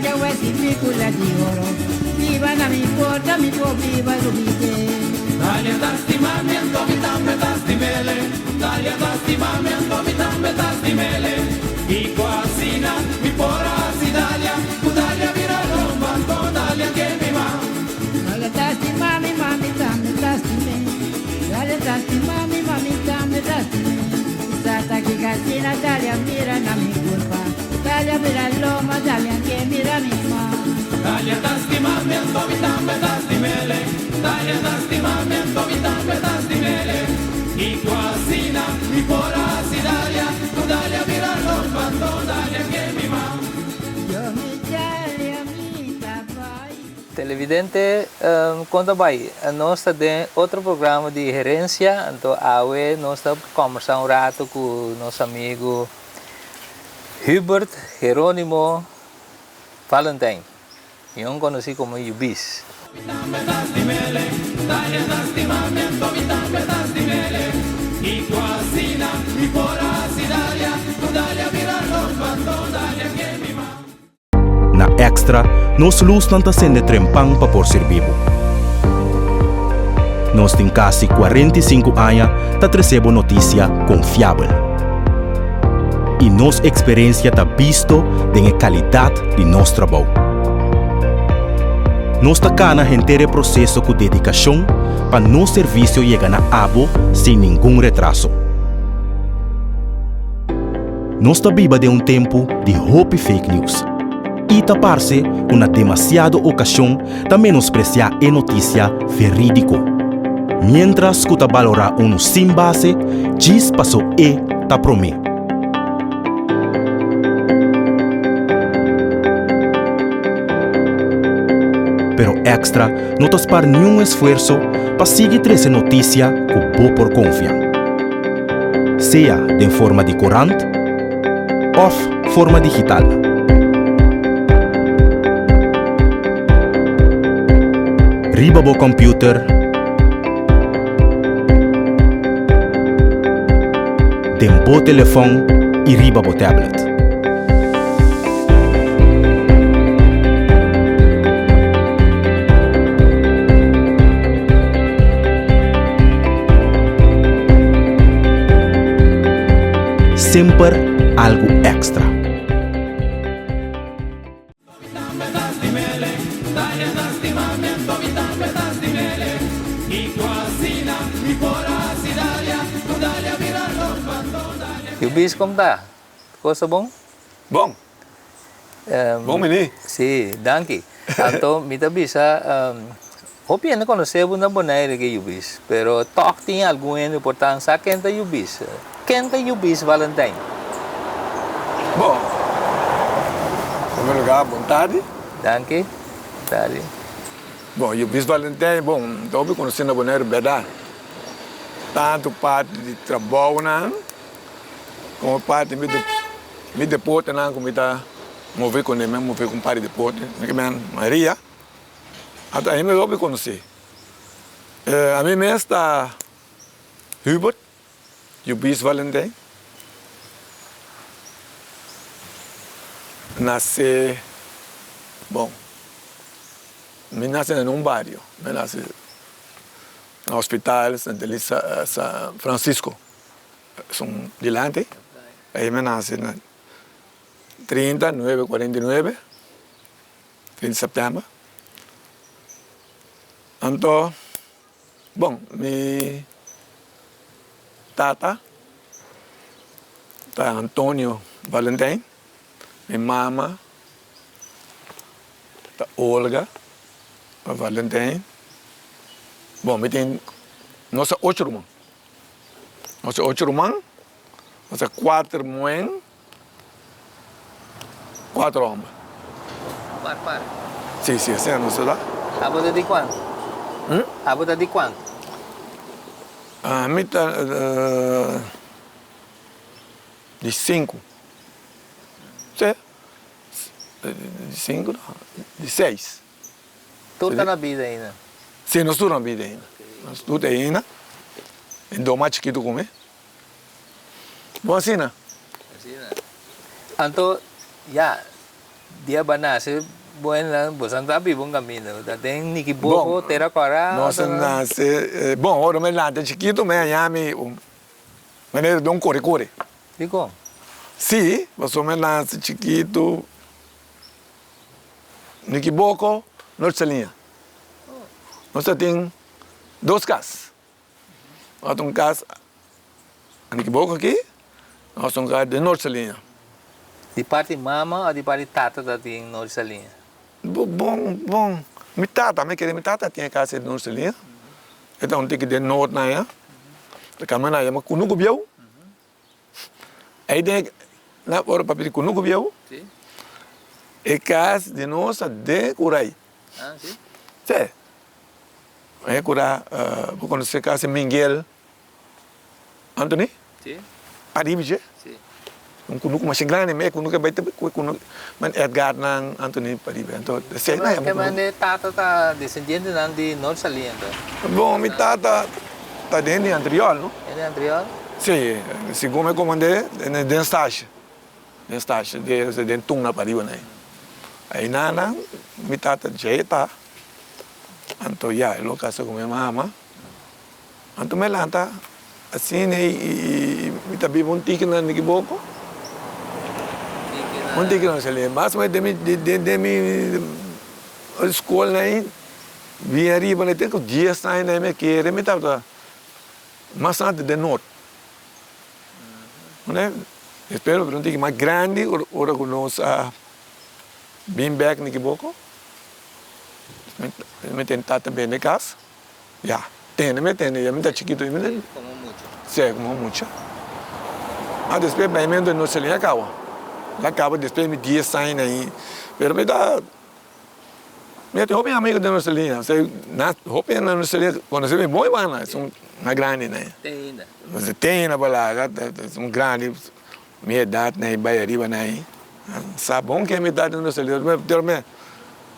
djawe sin picula di oro Biba na mi porta mi por biba rumite. Dalia ta stima mi anto mi tambe ta stimele Dalia ta stima mi anto mi tambe ta stimele Kiko asina mi por a hasi Dalia Ku Dalia bira lomba anto Dalia ke mi ma. Dalia ta stima mi ma mi tambe ta stime Dalia ta stima mi ma mi tambe ta stime Sa ta kiko asina Dalia mira na mi kurpa Dalia bira lomba Dalia ke mira mi ma. Dalia ta stima mi anto mi tambe ta stimele Dalia ta stima mi anto mi tambe ta stimele Kiko asina mi por a hasi Dalia Ku Dalia bira lomba anto Dalia ke mi ma. Yo mi Dalia mi ta bai. Televidente, kon ta bai? Nos ta den otro programa di Herencia, anto awe nos ta kombersá un rato ku nos amigu Hubert Geronimo Valentijn, mion konosí komo Yubis. Na Extra, nos lusnan ta sende trempan pa por sirbi bo. Nos tin kasi 45 aña ta trese bo notisia konfiabel. I nos eksperensia ta bisto den e kalidat di nos trabou. Nos ta kana henter e proseso ku dedikashon pa nos servisio yega na abo sin ningun retraso. Nos ta biba den un tempu di hopi fake news i ta parse ku na demasiado okashon ta menospresiá e notisia verídiko, miéntras ku ta balorá unu sin base djis paso e ta promé. Pero Extra no ta spar niun esfuerso pa sigui trese notisia ku bo por konfia. Sea den forma di korant òf forma digital. Riba bo kòmpiuter, den bo telefòn i riba bo tablet. Semper algu èkstra. Yu bis kom ta? Cosa bon? Bon. Bon bini. Sí, danki. Anto mi ta bisa, hopi hende konosé bo na Bonaire ke Yubis, pero tòg tin algun hende por ta sa ken ta Yubis. Ken ta Yubis Valentijn? Bon. Primer lugar, bon tardi. Danki. Tardi. Bon, Yubis Valentijn, bon, mi ta hopi konosé na Bonaire bèrdat. Tantu parti di trabounan. Como parti mi mi deportenan cu mi ta move cu ne, mi a move cu un par di deporte, mi ke men Maria, anto ahi mi hopi conoci. Ami mes ta Hubert Jubis Valentijn, nace, bon, mi nace na un bario, mi nace na hospital Santa Elisa, San Francisco. Son dilanti, ei mi a nase na 30 nuebe 49, 30 september. Anto, bon, mi tata ta Antonio Valentijn, mi mama ta Olga Valentijn. Bon, mi tin, nos ta ocho ruman. Nos ta ocho ruman, nos ta kuater muhé, kuater hòmber. Par par. Si, si, asina nos ta. Abo ta di kuantu? Hm? Abo ta di kuantu? Ami ta di sinku. Si, di sinku no, di seis. Tur ta na bida ainda? Si, nos tur na bida ainda. Nos tur ta ainda. E do mas chikitu ku mi. Bon asina. Asina. Anto, ya. Dia ba nase bueno boso ta biba un caminda bo ta den Nikiboko Tera Kora. Nos a nase bon ora mi lanta chikito mi haña mi un manera di un kore kore. Dikon? Si pasobra mi nase chikito Nikiboko North Saliña nos ta tin dos kas nos ta un kas Nikiboko aki nos ta un kas den North Saliña. Di parti mama o di parti tata ta tin North Saliña? Bon bon mi tata mi kere mi tata tin e kas den North Saliña e ta un tiki den noord na aya ta kamba na yama Kunuku Bieu Ei den na ora papia di kunuku bieu, e kas di nos ta den kurai. Si. E kura, bo konosé kas di Mingel Anthony? Ariba dje. Un kunuku masha grandi, mi e kunuku a bai te ku e kunuku man Edgar nan Anthony pariba. Anto esei nan yama kunuku. Ke mende tata ta desendientenan di Noord Saliña anto? Bon, mi tata ta den di Antriol, no? Den di Antriol? Si, segun mi komand'é, den stage, den stage, den Tuna pariba nan. Ei nan nan mi tata djei ta, anto ya, e lo kasa ku mi mama. Anto mi lanta asina i mi ta biba un tiki na Nikiboko, un tiki na Saliña. Mas o menos den mi skol nan bien ariba nan te ku dies aña nan mi a kere mi tabata mas antes den Noord. Despues mi bira un tiki mas grandi ora ku nos a bin bek Nikiboko mi tene tata bende kas. Ya, tende mi tende, ya mi ta chikitu mi ta. Komo mucha. Si, komo mucha. Ma despues baimentu no sali a kaba. A kaba despues mi dies aña na ahi. Pero mi ta, mi a tin hopi amigo den nuestra liña. Osea, nan hopi na nuestra liña konosé mi bon banda, esun mas grandi na ahi. Te ainda. Te ainda por laga, esun grandi, mi edat na ahi bai ariba na ahi. Sa bon ke mi ta den nos liña, pero mi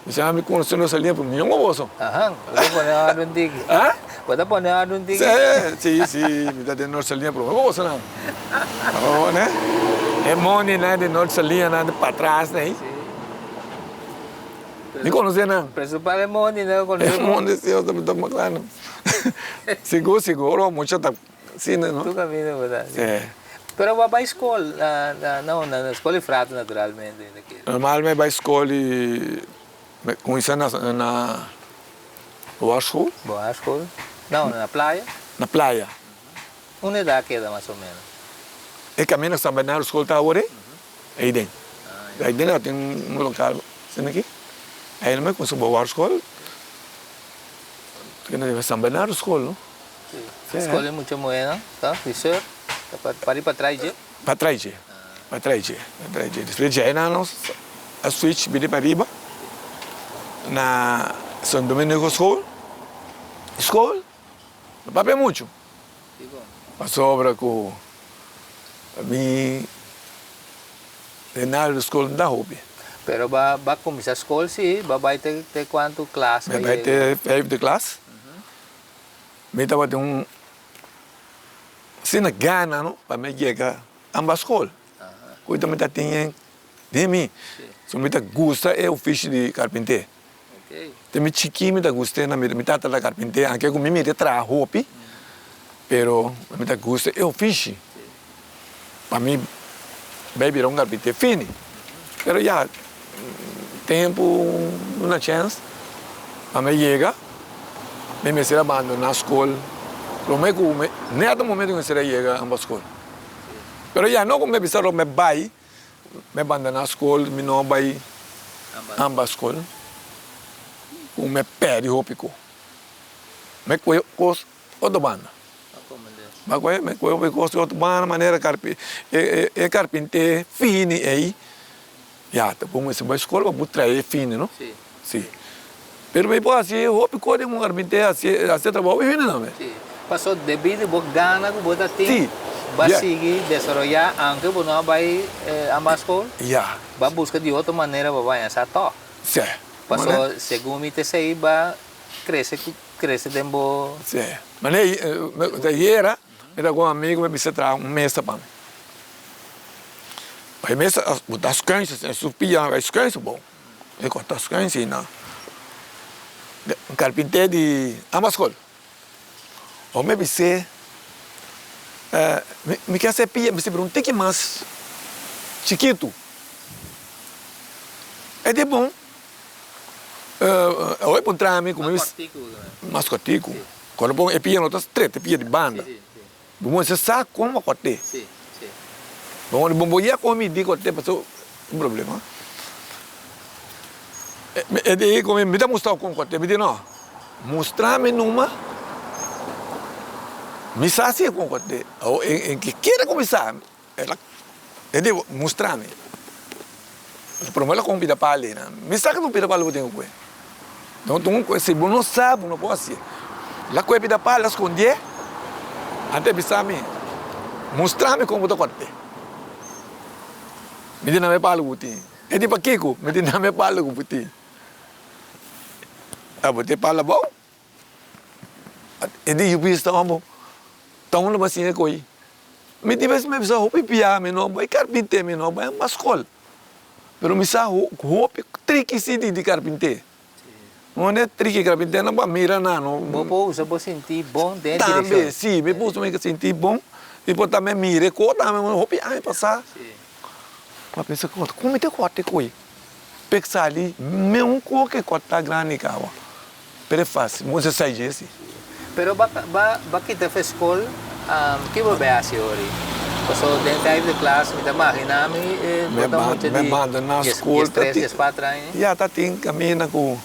sa mi konosé nos liña por mion ku boso. Ahan, bo ta pone òrdu un tiki. Ah? Bo ta pone òrdu un tiki. Si, si, mi ta den nos liña por mion ku boso nan. Oh, ne? E mondinan di nos liñanan di patras nei. Si. Mi konosé nan. Principal e mondinan konosé. E mondi si, mi ta maklá nan. Sigur, sigur, ora mucha ta. Si no no. Tur caminda bo ta. Si. Pero bo a bay school na na unda? Na school di frater naturalmente mi ta kere. Normal mi a bay school di mi cuminsa na na Boarschool. Boarschool. Na unda? Na playa? Na playa. Unda e ta keda mas o menos? E caminda San Bernardo school ta awor ey den. Ey den tin un local asina aki. Ey mi cuminsa Boarschool. San Bernardo school no. Skol e mucha muhénan ta di seur ta pa riba trai dje. Pa trai dje, pa trai dje, pa trai dje. Despues dje nan nos a switch bini pa riba na San Dominico school. Skol no papia muchu pasobra ku mi den skol no ta hopi. Pero ba ba kuminsá skol si, ba bai te te kuantu klas ba yega? Mi bai te vijfde klas. Mi tabatin un asina gana no pa mi yega amba skol. Ku mi ta tin den mi. So mi ta gusta e ofishi di karpinté. Te mi chikí mi ta gust'é na mi tata ta karpinté anke ku mi mira traha hopi pero mi ta gusta e ofishi pa mi bai bira un karpinté fini. Pero ya tempu duna chèns pa mi yega mi mester a bandoná skol promé ku mi nèt e momento ku mi mester a yega amba skol. Pero ya no ku mi a bisa mi bai Mi a bandoná skol, mi no a bai amba skol, ku mi a pèdi hopi ku. Mi kohe kos otro banda. Mi kohe hopi kos otro banda manera e karpinté fini ei, ya ta bon mester bai skol pa bo trae e fini no. Si. Pero mi por hasi hopi kos den un karpinté hasi hasi trabou hopi fini tambe. Si. Paso debí di bo gana ku bo ta tin, Si. bo a Ya. sigui desaroyá aunke bo no a bai ambas skol, Ya. bo a buska di otro manera pa baña sa tòg. Si. Paso segun mi ta esei bo a krese ku krese den bo. Si. Manera ayera mi ta ku un amigu mi bisa traha un mesa pa mi. Bai mester bo ta schuin su pia bai schuin su bon. E kos ta schuin si na carpinter di ambas skol. Ora mi a bis'é, Mi ke hasi e pia mester bira un tiki mas chikitu. E di bon, awor e puntra mi ku mi mas kòrtiku. Kòrda bon e pia no ta stret, e pia di banda. Bo mester sa kon bo kòrt'é. Bo bo ya kon mi di kòrt'é pasobra un problema. E di ku mi, mi ta mustra bo kon kòrt'é. Mi di no, mustra mi numa, mi sa si e kon kòrt'é. Awor e ke kere ku mi sa, e di mustra mi. Promé lo kon pida pal ei nan. Mi sa ku pida pal bo tin ku kue. Si bo no sa bo no por hasié. La kue pida pal la skondié, antes e bisa mi, mustra mi kon bo ta kòrt'é. Mi di nan e palo ku bo tin. E di pakiko? Mi di nan e palo ku bo tin. A bo tin e palo abou? E di yu bista amo ta unda bo a siña ko'i? Mi di bes mi bisa hopi bia mi no bai karpinté mi no bai mas skol pero mi sa hopi triki si di karpinté. Unda e triki karpinté nan bo a mira nan no. Bo por usa bo sinti bon den e direkshon. Tambe si mi por usa mi sinti bon i por tambe mira e kos tambe hopi aña pasá. Mi a pensa kon mi ta kòrta e ko'i? Pek sali meun koke kòrta grandi kawa. Pero e fácil, bo sa sai dje si. Pero ba ba ba kita fe skol, ki bo bai hasi ori? Paso den vijfde klas mi ta magina mi e bo ta mucha di Me bandona skol dies tres, dies kuater aña. Ya ta tin kaminda ku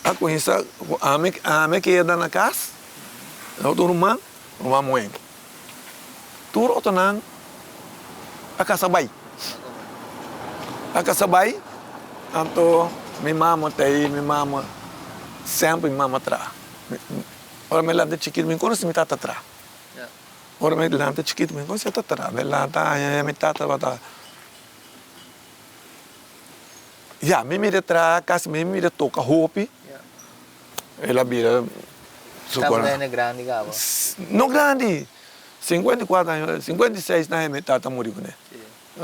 a kuminsá ku ami ami keda na kas, otro ruman, ruman muhé. Tur otronan a kasa bai. A kasa bai, anto mi mama ta ei, mi mama semper mi mama traha. Ora mi lanta chikitu mi konosi mi tata traha. Ora mi lanta chikitu mi konosi mi tata traha. Mi lanta aña mi tata tabata, ya mi mira traha kasi mi mira toka hopi. El a bira su Tabata hende grandi caba? No grandi, 54 aña, 56 aña mi tata muri cune.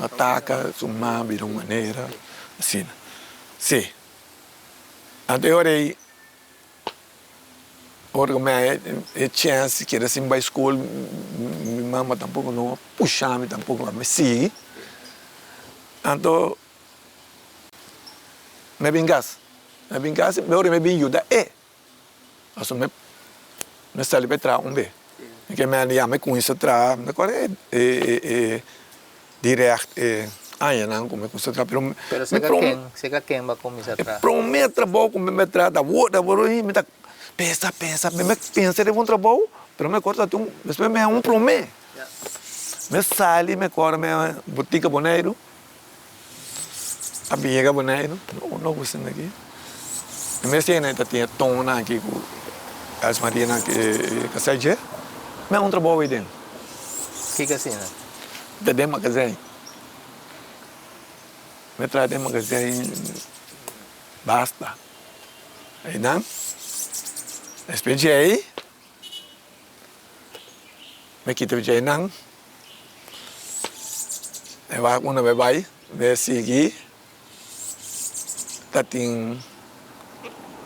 Ataca su mama bira un manera, asina. Si. Anto e ora ey, ora cu mi haya e chance keda sin bay school, mi mama tampoco no a pusha mi tampoco pa mi sigui. Anto. Mi a bin kas, mi a bin kas i ora mi a bin yuda e. Pasobra mi mi sali pa e traha un be. Mi ke mende ya mi kuminsá traha, mi ta kòrda e e dirèkt e añanan ku mi kuminsá traha pero mi Pero serka ken, serka ken bo a kuminsá traha? E promé trabou ku mi traha ta awor ta awor mi ta pensa pensa mi pensa riba un trabou pero mi kòrda ta un despues mi haña un promé. Mi sali mi kòrda mi botika Boneiru. A bin yega Boneiru, no no gusta na aki. E mes tiene ta tin e tonnan aki ku Els Marina ke sa dje. Mi a un trabou ei den. Kiko asina? Ta den magazijn. Mi a traha den magazijn basta. Einan, despues dje ei. Mi kita dje nan, mi wak unda mi bai, mi a sigui ta tin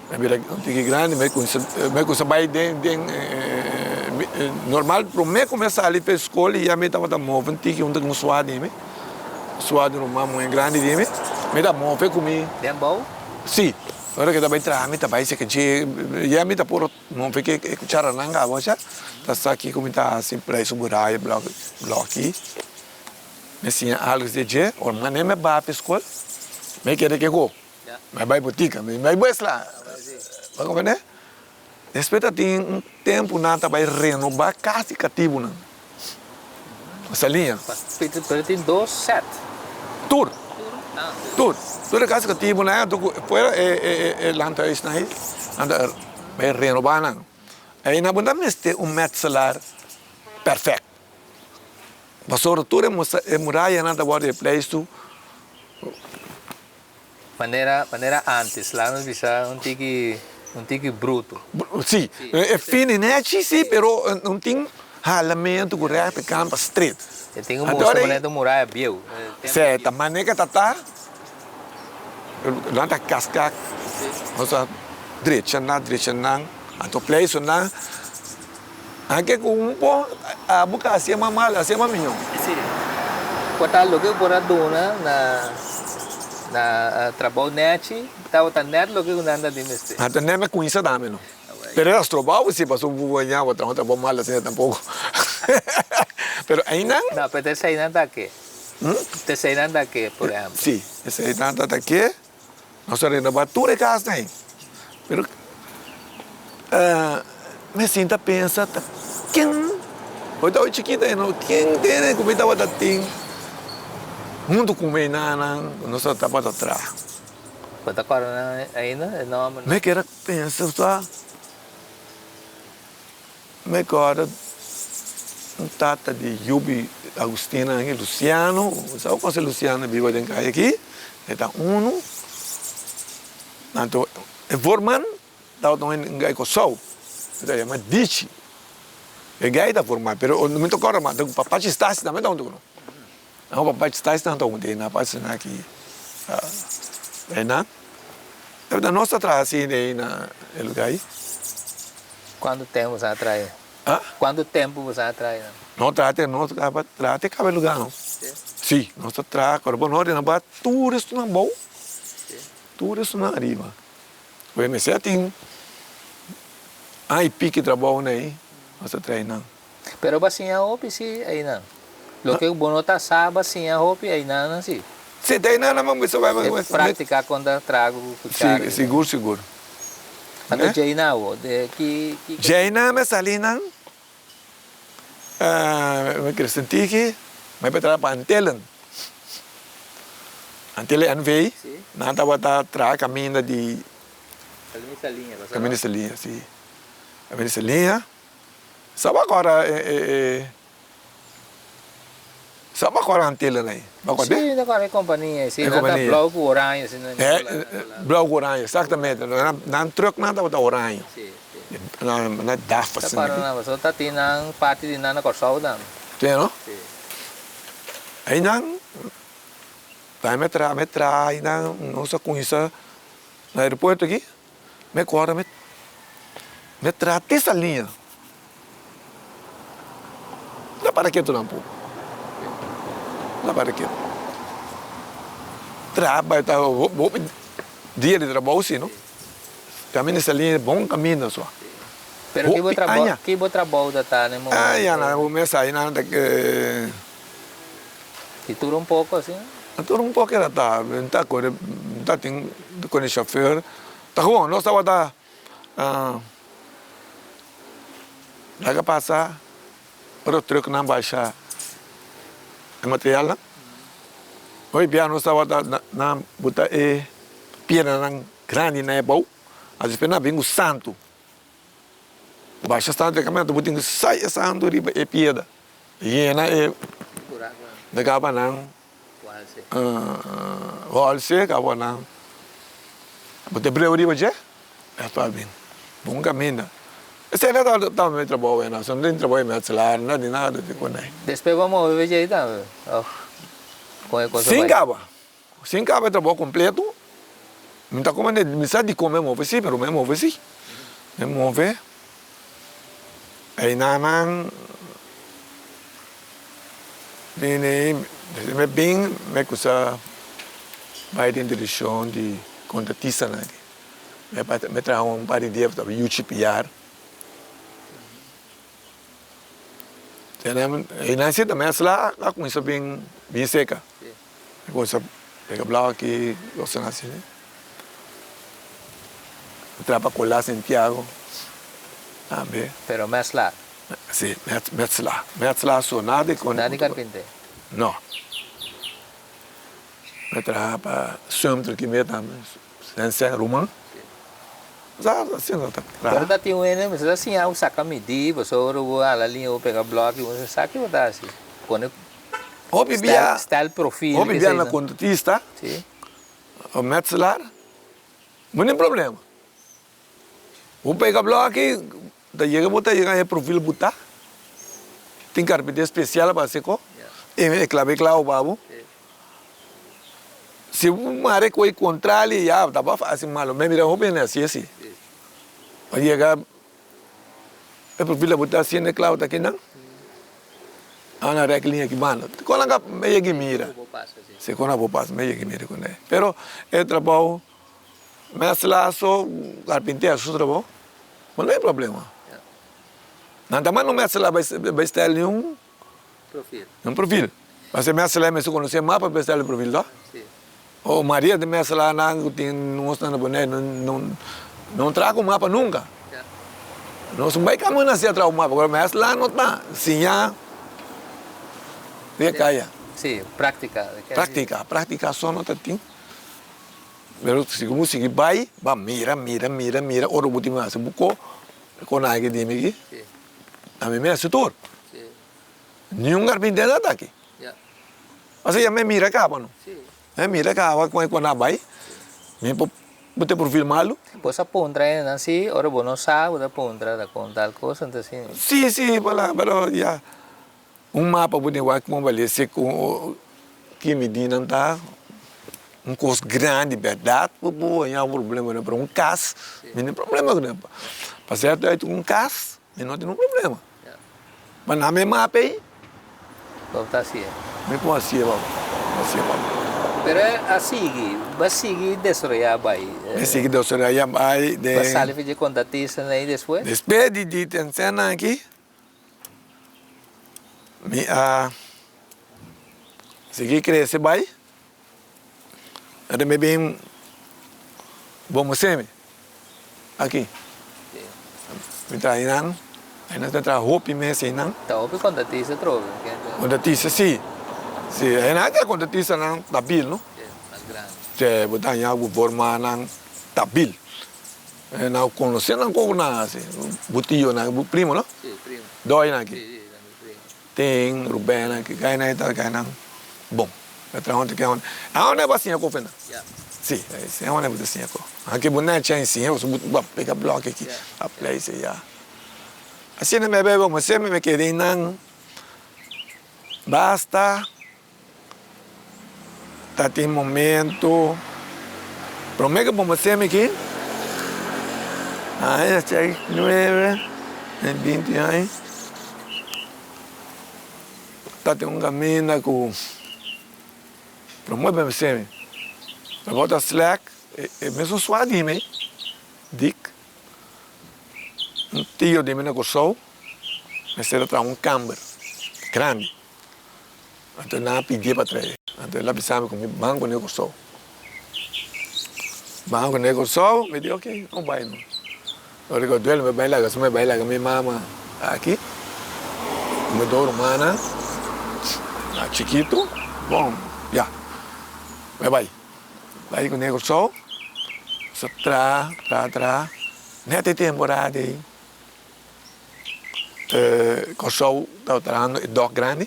mi bira un tiki grandi mi cuminsa mi cuminsa bai den den normal prome cu mi a sali pa e scol ya mi tabata move un tiki hunto cu un sua di mi, sua di un ruman muhe grandi di mi, mi ta move cu mi. Den bou? Si, ora cu ta bai traha mi ta bai seke dje ya mi ta puro. No fe ke e cucharanan caba cha ta sa kico mi ta haci play su burayo bloki mi siña algo di dje ora mi mane baha pa escol mi keda ke go mi bay botica mi bay buesla bo a comprende despues ta tin un tempo nan ta bay renoba cas di catibonan Saliña. Pero tin dos set. Tur. Tur. Tur e kas katibunan anto ku fuera e landhuisnan ei, nan ta bai renobá nan. Ei nan bo ta mester un metselaar perfèkt. Pasobra tur e murayanan ta wòrdu repleistu. Manera manera antes, laga nos bisa un tiki un tiki bruto. Sí, e fini nechi sí, pero no tin. Halamentu ku rechterkant pa stret. E tin un mustra manera ta muraya bieu. Se, ta manera ku ta ta, nan ta kaska, nos ta drecha nan, drecha nan, anto pleisonan. Anke ku un por a buka hasié mas mal, hasié mas mihó. Sí. Por ta loke por a duna na na trabou nèchi tabata nèt loke ku nan ta tin mester. Anto nèt me kuminsá tambe no. Pero era strobou si pasobra bo por ña bo traha un trabou mal asina tampoko. Pero einan. No, pero ta eseinan ta ke. Ta eseinan ta ke, por ehèmpel. Sí, eseinan ta ta ke. Nos a renobá tur e kasnan ei. Pero mi a sinta pensa ta ken, bo ta oe chikito ei no, ken tene ku mi tabata tin huntu ku mi einan ku nos tabata traha. Bo ta kòrda nan ainda e nòmbernan? Mi keda pensa sa, mi kòrda un tata di Yubi Agustina i Luciano, bo sa bo konose Luciano biba den kaya aki, e ta unu, anto e voorman tabata un hende gai Kòrsou, e ta yama Dichi, e gai ta forma pero mi ta kòrda mas papa Chistasi tambe ta huntu ku nos, papa Chistasi ta huntu ku nos aki einan. Tabata nos ta traha asina ei na e lugar ei. Cuantu tempu boso a traha? Ah? Cuantu tempu boso a traha einan? No traha te nos a traha te caba e lugar no. Si? Si, nos ta traha cuando bo no renoba tur estunan abou, tur estunan ariba. Oye mester a tin aña y piki trabou na ei nos ta traha einan. Pero bo a siña hopi si einan. Loke bo no ta sa bo a siña hopi einan si. Si, ta einan nan bo bisa bai. E práctica con ta traha ku cuchara. Si, sigur sigur. Anto djeinan awo, de ki ki. Djeinan mi a sali nan, mi crece tiki, mi a traha pa Antillen. Antillen NV, nan tabata traha caminda di. Caminda Saliña, pasobra. Caminda Saliña, si. Caminda Saliña. Saba kora e saba kora Antillen ei? Bo kòrda? Sí, ta kòrda e kompania ei. Sí, nan ta blou ku oranje asina. Blou ku oranje, eksaktamente. Nan trùknan tabata oranje. Sí, sí. Nan daf Ta asina. kòrda nan, pasobra ta tin nan parti di nan na Kòrsou tambe. Sí, no? Sí. Einan, tambe mi a traha, mi a traha einan, nos a kuminsá na aeropuerto aki. Mi kòrda mi mi traha te saliña. No para ketu tampoco. No para ketu. Traha bai ta hopi dia di trabou si no. Kaminda saliña bon kaminda so. Pero ki bo trabou ki bo trabou ta ta na e momento? Ay ya na e momento esaki nan ta ke. Di tur un poko asina? Di tur un poko era ta, mi ta kore, mi ta tin kone shofer, ta gewoon nos tabata laga pasa ora trucknan basha e materialnan, hoy bia nos tabata nan buta e piedranan grandi na e bou, asina nan bin ku santu. Basha santu e kaminda bo tin ku sai e santu riba e piedra yena e de kaba nan holse kaba nan bo ta breu riba dje e ta bin bon kaminda esei no tabata mi trabou no no tin trabou di metselaar no di nada di konai. Despues bo a move pa dje tambe of kon e cosa Sin bai? kaba Sin kaba e trabou kompleto, mi ta komende, mi sa dikon mi a move si, pero mi a move si. Mi a move, einanan bini, mi bin mi a kusa bai den direkshon di kontratistanan aki. Mi a traha un par di dia ku tabata UCPR. Einan si ta mezcla a cuminsa bin bin seca. A cuminsa pega blauw aki cosnan asina. A traha pa Cola Santiago tambe. Pero mezcla? Si, mezcla. Mezcla so, nada di con. Nada di carpinte? No. Mi a traha pa Sumter kimé tambe. Sensei ruman. Sa asina ta traha. Pero ta tin un hende mester ta siña bo saca midi pasobra bo hala liña bo pega bloki bo sa ki bo ta haci pone Hopi bia style profil hopi bia na contratista o metselaar bo tin problema bo pega bloki ta yega bo ta yega e profil bo ta. Tin karpinté spesial pa hasi ko. E klaba e klabo pa bo. Si bo mara ku e kontrali ya ta ba fásil malo. Mi a mira hopi hende hasi asi. A yega e profil bo ta hasiendo e klabo ta kinan. A na rèk liña ki banda. Kon nan ka mi a yega mira. Si kon nan por pasa mi a yega mira kuné. Pero e trabou mèsla so karpinté hasi su trabou no tin problema. Nan ta manda un mèsla bai stèl niun un profil. Pasobra e mèsla ei mester konosé mas pa stèl e profil to. O maria di mèsla nan ku tin nos nan na Boneiru no traha ku mapa nunka. Nos no bai kamina si a traha ku mapa, pero mèsla no ta siña den e kaya. Sí, práktika. Práktika, práktika so no ta tin. Pero si bo sigui bai, bo a mira, mira, mira, mira ora bo tin hasi bo ko. Kon nan aki dimi aki? Ami mi hasi tur. Niun karpinter no ta aki. Pasobra ya mi a mira kaba no. Mi a mira kaba kon e kon a bai. Mi por bo ta profil malu. Bo sa puntra hendenan si ora bo no sa bo ta puntra ta kon tal kos anto si. Si si bala pero ya un mapa bo tin wak kon bali si kon ki midinan ta un kos grandi bèrdat bo por haña un problema pero un kas mi no tin problema ku nan pa sierto hecho un kas mi no tin un problema ma nan mi mapa ei Bo ta hasié. Mi por hasié baba mi hasié baba. Pero a sigui bo a sigui desaroyá bai. Mi sigui desaroyá bai den. Bo a sali for dje kontratistanan ei despues? Despues di di tensènan aki mi a sigui krese bai mi bin Bomosemi aki mi traha einan einan ta traha hopi mes einan. Ta hopi kontratista atrobe. Kontratista si si einan ta kontratistanan stabil no si bo ta haña ku formanan stabil nan konosé nan kon ku nan hasi bo tionan bo primo no dòinan aki. Tin Rubennan ki kai nan ta kai nan bon. E traha huntu ke Aonde bo a siña kofe nan? Si, aonde bo ta siña kofe. Aki bo necha a siña bo bo a pega blòk aki a place ya. Asina mi a bebe bo semper mi keda einan basta Ta tin momento prome ku bo semi aki aña seis nuebe den binti aña ta tin un kaminda ku prome ku bo semi bo ta slèk e mesun swa di mi dik un tio di mi na Kòrsou mester a traha un kamber grandi. Anto nan a pidié pa trae. Anto el a bisa mi ku mi ban kuné Kòrsou. Ban kuné Kòrsou, mi di oke, no bai no. Ora ku a duel mi bai laga su mi bai laga mi mama aki ku mi dos rumannan chikitu. Bon, ya, mi bai. Bai kuné Kòrsou, sa traha, traha, traha. Nèt e temporada ei. Kòrsou tabata trahando e dòk grandi.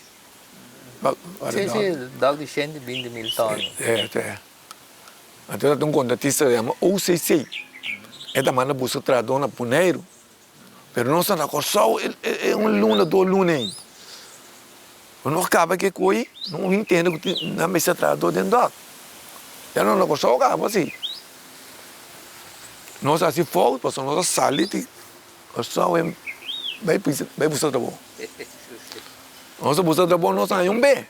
Sí, sí, dòk di 120 mil tòn. Sí, sí. Anto tabata un kontratista ku yama OCC. E ta manda buska trahadó na Boneiru. Pero nos ta na Kòrsou e un luna, dos luna ei. Nos kaba ke koi, no intende ku tin nan mester trahadó den dòk. Ya nos na Kòrsou kaba si. Nos a hasi fout pasobra nos a sali di Kòrsou en bai pisa bai buska trabou. Nos a buska trabou nos a haña un be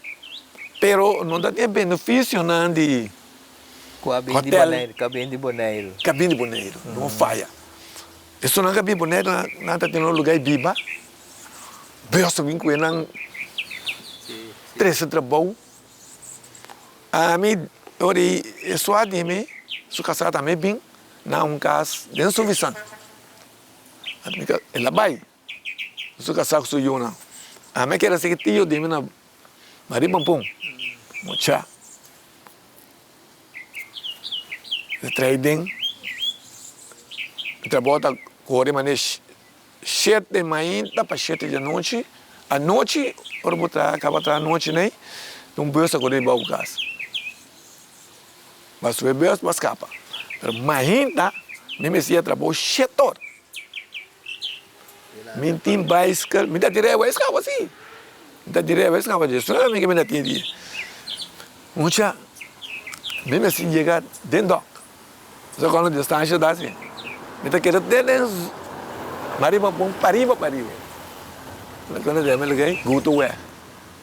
pero no ta tin e benefisionan di Ku a bin di hotel. Boneiru, ku a bin di Boneiru. Ku a bin di Boneiru, no faya. Esunnan ku a bin Boneiru nan ta tene un luga di biba, Dios ta bin ku enan trese trabou. Ami ora e sua di mi, su kasá tambe bin na un kas den Suvisan. El a bai su kasá ku su yunan. Ami a keda sigui tio di mi na Marie Pampun, mucha. E trae den, e trabou ta kore manera Shete mainta pa shete di anochi, anochi ora bo traha kaba traha anochi nei, un bus ta kore riba bo kas. Bo a subi e bus bo a skapa. Pero mainta mi mester a trabou shete ora. Mi tin baiskel, mi ta tira e wei skapa si. Mi ta dir'é, a bes kaba dje, solo mi ke mi ta tin di. Mucha, mi mester yega den dòk. Sa kono distansha ta asi. Mi ta keda te den Mariba pon pariba pariba. Mi kono den mi lug'é Guto wè.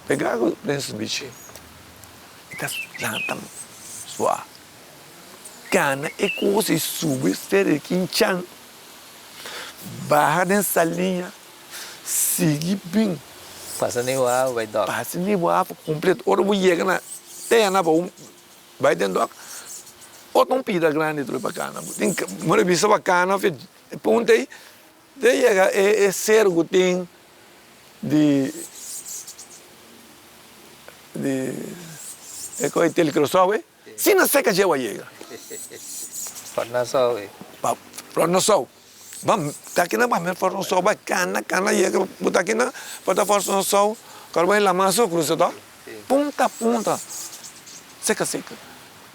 Pegá ku Prince Beach. Mi ta lanta sua. Kana e kos i subi seri kinchan. Baha den Saliña. Sigui bin. Pasa ni waf bai dòk. Pasa ni waf kompleto. Ora bo yega na te na pa bo bai den dòk, otro un pida grandi trobe pa kana. Bo tin bo revisa pa kana of e punta ei te yega e e sero ku tin di di e kos Telecuraçao ei. Si na seka dje bo a yega. Fort Nassau e. Pa Fort Nassau. Ban ta kina ban men Fort Nassau bai kana kana yega bo ta kina pa ta Fort Nassau kor bai lama so krusa to punta a punta seka seka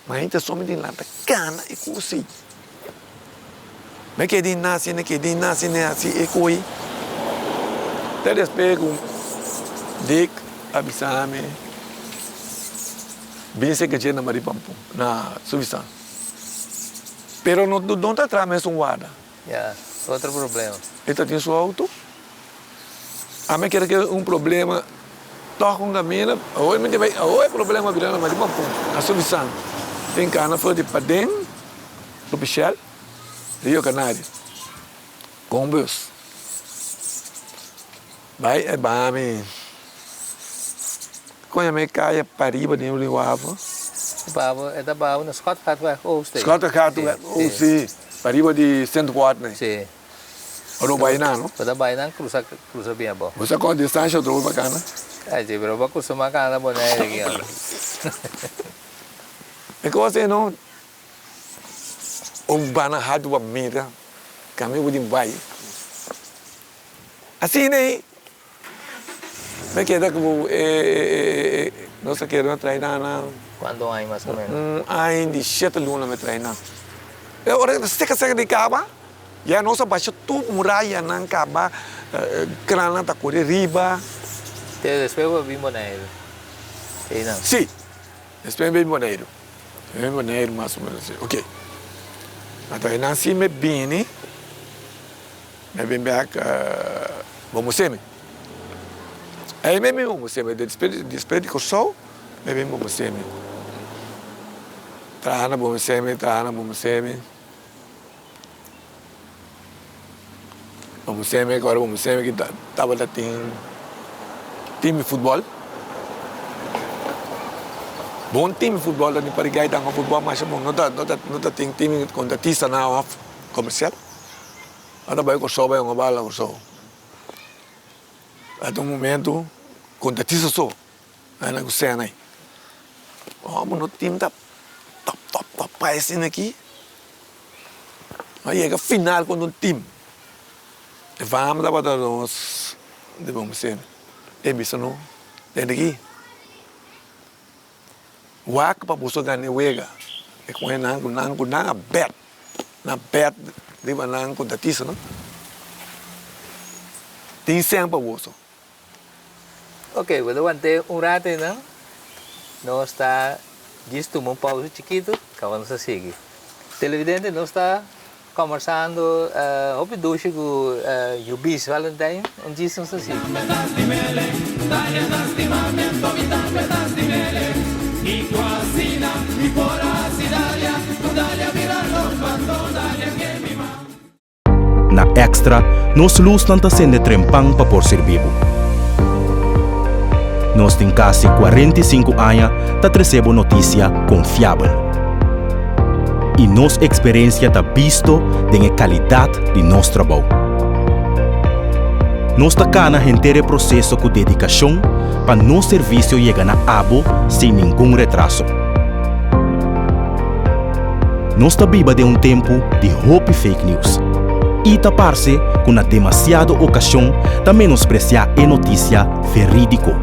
ma hende so mi tin lanta kana e kos ei me keda i nasi me keda i nasi ne hasi e koi te despues ku Dick a bisa mi. Bin seka dje na Maripampun, na Suvisan. Pero no no ta traha mes un warda. Ya, otro problema. E ta tin su auto. Ami kere ke un problema tòg un kaminda. Awor mi tin bai, awor e problema bira na Maripampun, na Suvisan. Tin kana for di paden, Rupishèl, Rio Canario, ku un bus. Bai e baha mi. Koña mi kaya pariba den Rio Avo. Babo, e ta babo na Schotgatweg Oost. Schotgatweg Oost, si. Pariba di Sint Watney. Si. Ora bo bai nan, no? Bo ta bai nan crusa, crusa bien abou. Bo sa con distancia otro bo pa cana? Ay, si, pero bo a custuma cana Bonaire aki, no? E cos ei, no? Un bana hard bo a mira, cami bo tin bai. Asina ei, mi keda ku e nos a keda trae nan na. Kuantu aña mas o menos? Un aña di shete luna mi trae nan. E ora ku ta seka seka di kaba, ya nos a basha tur murayanan kaba, krannan ta kore riba. Te despues bo a bin Boneiru, einan? Si, despues mi bin Boneiru. Mi bin Boneiru mas o menos, ok. Anto einan si mi bini. Mi bin bek Bomusemi. Ei mi bin Bomusemi. Despues di Kòrsou mi bin Bomusemi. Traha na Bomusemi, traha na Bomusemi. Bomusemi, ora Bomusemi ki tabata tin tim di futbòl. Bon tim di futbòl ta tin Parigai ta hunga futbòl masha bon. No ta no ta tin tim kontratista nan òf komersial. A ta bai Kòrsou bai hunga bala Kòrsou. Ata un momento kontatisa so nan ku sena ei. Hòmber no tin ta tòp tòp tòp pa esina aki. A yega final kontra un tim. E fama tabata nos di Bombsemi. E bisa no tende aki. Wak pa boso gana e wega. E kohe nan ku nan ku nan a bèt. Nan bèt riba nan ku tatisa no. Tin sèn pa boso. Ok, bo ta want'é un rato einan. Nos ta djis tuma un pausa chikitu, kaba nos ta sigui. Televidente, nos ta Combersando hopi dushi cu Yubis Valentijn, un djis nos ta sigui. Na Extra, nos lusnan ta sende trempan pa por sirbi bo. Nos tin kasi 45 aña ta trese bo notisia konfiabel. I nos eksperensia ta bisto den e kalidat di nos trabou. Nos ta kana henter e proseso ku dedikashon pa nos servisio yega na abo sin ningun retraso. Nos ta biba den un tempu di hopi fake news i ta parse ku na demasiado okashon ta menospresiá e notisia verídiko.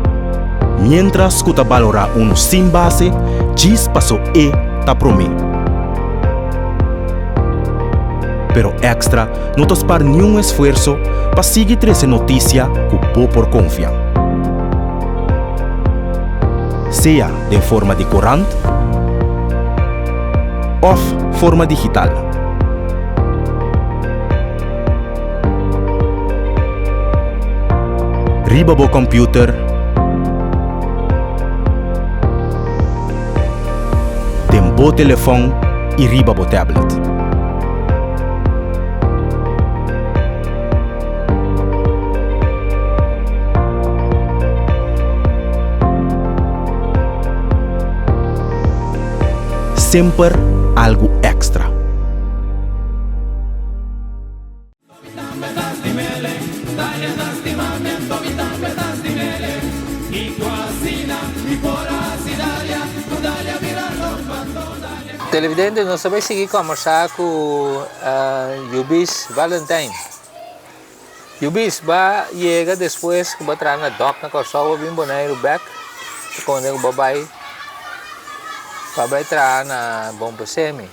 Miéntras ku ta balorá unu sin base djis paso e ta promé. Pero Extra no ta spar niun esfuerso pa sigui trese notisia ku bo por konfia. Sea den forma di korant òf forma digital. Riba bo kòmpiuter, den bo telefòn i riba bo tablet. Semper algu èkstra. Televidente, nos ta bai sigui kòmbersá ku Yubis Valentijn. Yubis, ba yega despues ku bo a traha na dòk na Kòrsou, bo bin Boneiru bèk, ta konde ku bo bai pa bai traha na Bon Pesemi.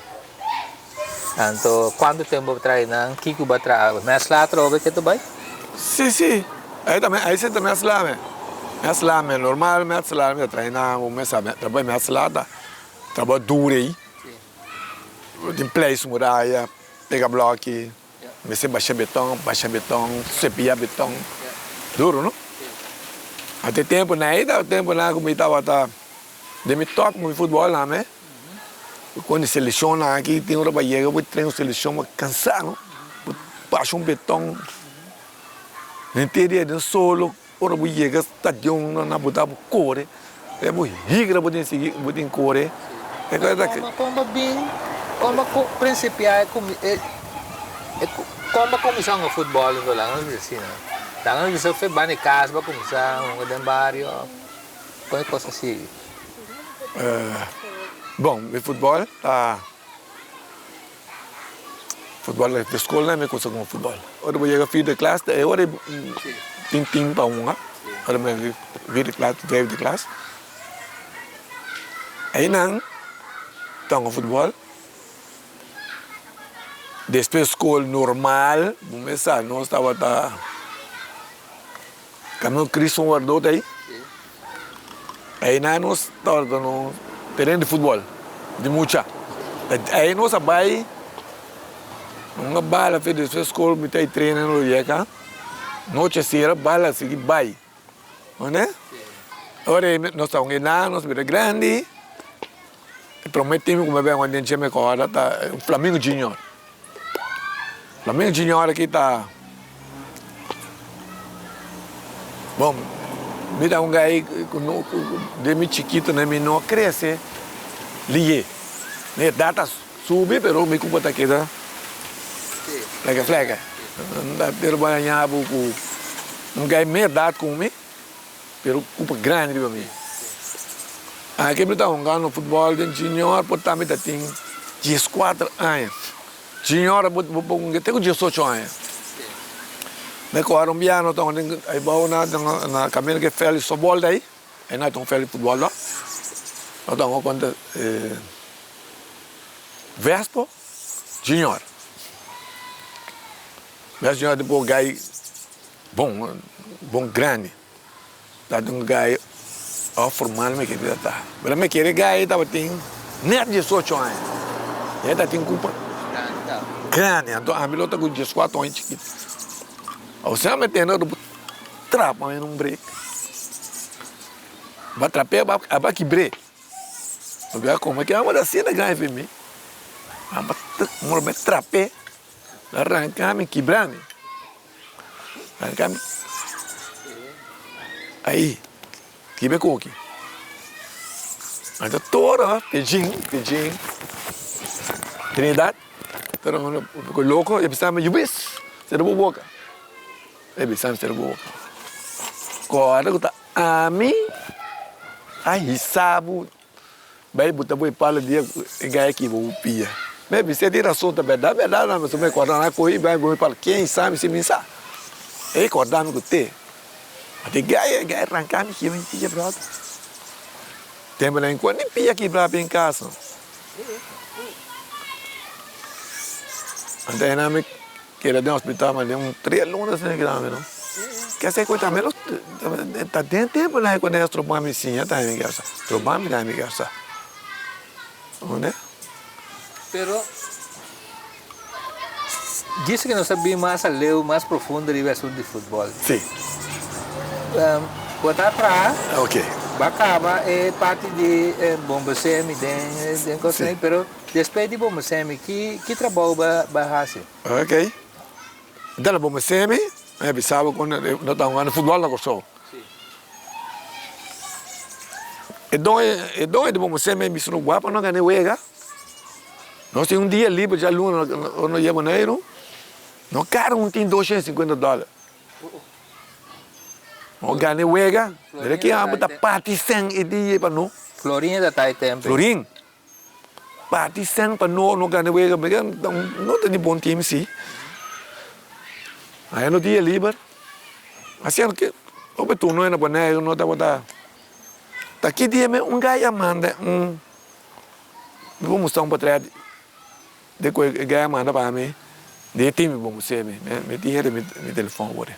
Anto kuantu tempu bo traha einan, kiko bo a traha? Mèsla atrobe ke ta bai? Sí, sí. Ei ta ei si ta mèsla me. Mèsla me normal, mèsla mi ta traha einan, bo mesa trabou mèsla ta trabou duru ei. Tin pleis muraya, pega blòki. Mester basha beton, basha beton, cepilla beton. Duro, no? Ate tempo na ei tabata tempo na ku mi tabata den mi top ku mi futbol nan me. Kon di selekshon nan aki tin ora pa yega bo train un selekshon bo kansa no. Bo basha un beton henter dia den solo ora bo yega stadion nan a bo ta bo kore e bo higra bo tin sigui bo tin kore e cosa ta Kon bo bin kon bo principia e kon bo cuminsa hunga futbol en Golan nos bisa asina dan nos bisa fe banda di cas bo cuminsa hunga den bario kon e cos a sigui. Bon mi futbol ta. Futbol di skol nan mi kusa kuma futbol. Ora bo yega vierde klas ta e ora tin tin pa hunga. Ora bo yega vierde klas vijfde klas. Einan ta hunga futbol. Despues skol normal bo mes sa nos tabata Camino Cristo Wardó ta ei. Einan nos tabata no tereno di futbol di mucha. Ei nos a bai un bala fe despues skol mi ta e trena no yeka nochi a sera bala a sigui bai mane ora ei nos ta un enan nos bira grandi e prome tim ku mi a bin den dje mi kòrda ta Flamingo Junior. Flamingo Junior aki ta bon mi ta un gai ku no den mi chikito nan mi no a krese liye mi edat a subi pero mi kumpa ta keda fleke fleke pero bo a haña bo ku un gai mi edat ku mi pero kumpa grandi riba mi aki mi ta hungando futbòl den junior por ta mi ta tin dieskuater aña. Señora bo bo bo te ku diesocho aña. Mi kòrda un biaha no ta unda ai bou na na kaminda ke vèld di sòftbòl ta ei, ei na ta un vèld di futbòl no. No ta un kontra Vespo Junior. Vespo Junior tipo gai bon bon grandi. Ta un gai of formal mi kere ta. Pero mi kere gai tabatin net diesocho aña. E tabatin culpa grandi. Anto ami lo ta cu diescuatro aña chikito. Osea mi tende ora bo trapa mi na un break. Bo a trap'e aba kibr'e. Pasobra como ke amo ta asina grandi pa mi, amo ta trap'e, ranca mi, kibra mi. Ahí, kibe koki. Anto toro pidgin, pidgin, Trinidad, toro un poco loco, e bisa mi, Yubis, sera bo boca. E bisa mi sera bo boca. Kòrda ku ta ami a hisa bo. Bai bo ta bo e palo dia ku e gai aki bo pia. Me bis'é tin rason ta bèrdat bèrdat nan pasobra mi kòrda nan kohe bai bo e palo ken sa mi si mi sa. E kòrda mi ku te. Ma te gai e gai ranka mi kibra mi pia bròder. Tempu nan enkuantra ni pia kibra den kas no. Anto einan mi keda den hospital mas den un tres luna asina keda mi no. Kese ku tambe. Ta den tempu nan ku nan stroba mi siña ta mi kasa. Stroba mi ta mi kasa. Unda? Pero djis ku nos a bin mas aleu, mas profundo riba e asuntu di futbòl. Si. Bo ta traha. Ok. Bo a kaba e parti di Bombosemi den kos ei, pero despues di Bombosemi ki ki trabou bo a hasi? Ok. Dal a Bombosemi, mi a bisa bo ku no ta hungando futbòl na Kòrsou. E don e don di Bombosemi a bisa no wak pa no gana e wega. Nos tin un dia liber djaluna ora no yega Boneiru, no kada un tin 250 dòler. No gana e wega, mira ki abo ta parti sèn e dia pa no. Florin ta ta e tempu. Florin. Parti sèn pa no, no gana e wega. Mira, no ta di bon team si. Aya no dia liber. Asina ke hopi turno na Boneiru no tabata. Ta ki dia mi un guy a manda un, mi por mustra un potret. De ku e guy a manda pa mi, di e tin mi bon musemi, mi tin hende mi telefon worde.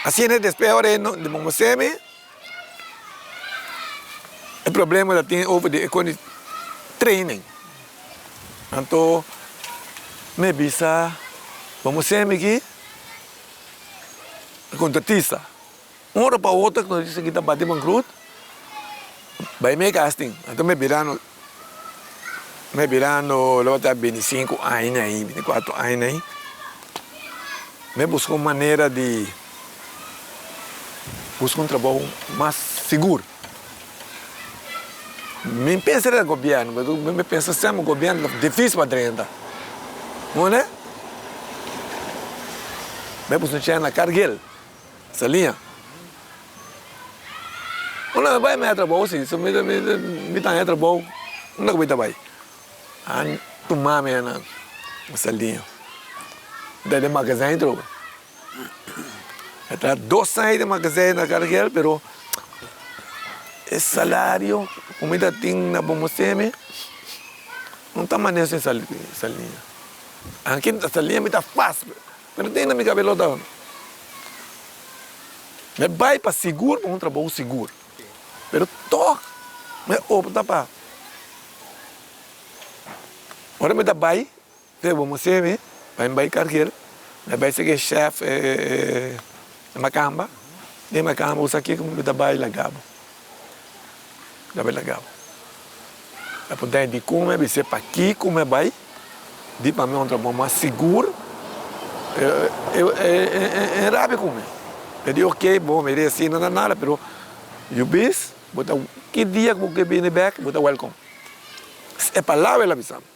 Asina despues ora e di bon musemi, e problema ta tin over di e kon di training. Anto mi bisa bon musemi ki e kontratista. Un ora pa otro ku nos ta bati bankrut, bai mi e casting. Anto mi birando, mi birando lo ta 25 aña ahí, 24 aña ahí. Mi buska un manera di buska un trabou mas sigur. Mi pensa riba gobierno, mi pensa semper gobierno ta dificil pa drenta. Bo Mi buska un chèn na Cargill. Saliña. Unda mi bai mi haña trabou si, so mi mi ta haña trabou unda ku mi ta bai? A tuma mi na Saliña. Mi ta den magazijn trobe. Mi ta dos aña den magazijn na Cargill pero e salario ku mi ta tin na Bomosemi no ta manera sin Saliña. Anke Saliña mi ta fas. Pero tin na mi cabelo ta me bay pa sigur pa un trabou sigur pero toch me opta pa ora mi ta bay te bo mester mi pa mi bay Cargill mi bay seki e chef e macamba den macamba usa kiko mi ta bay laga bo ta bay laga bo a punta dikon mi a bisa pakiko mi a bay. Di pa mi un trabou mas sigur, e rabia ku mi. E di ok, bo mi resi no ta nada, pero yu bis bo ta ki dia ku bo ke bini bek bo ta welkom. E palabra el a bisa mi.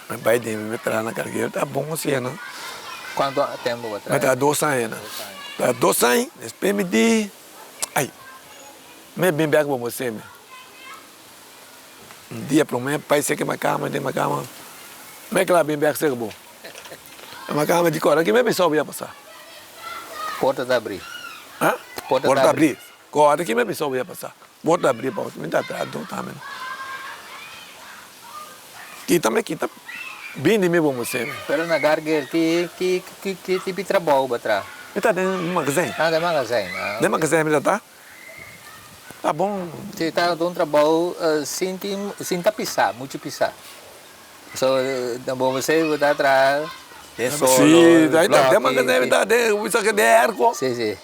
Mi bai den mi traha na Cargill, ta bon asina. Kuantu tempu bo traha? Mi traha dos aña. Traha dos aña, despues mi di, ai, mi bin bek bo mester mi. Un dia promé pai seke ma kama den ma kama me kla bin bek seke bo ma kama di kora ki me bisa bo ya pasa. Porta ta abri. Ha? Porta ta abri. Kora ki me bisa bo ya pasa. Porta abri pa mi ta tra do tambe no. Kita me kita bin di mi bo mester. Pero na Gargel ki ki ki tipo di trabou bo tra? Mi ta den magazijn. Ah den magazijn. Den magazijn mi ta ta. Ta bon. Si ta un trabou sin tin sin ta pisa muchu pisa so bo mester bo ta traha den solo Si den mantené ta den bisa ke den airco si si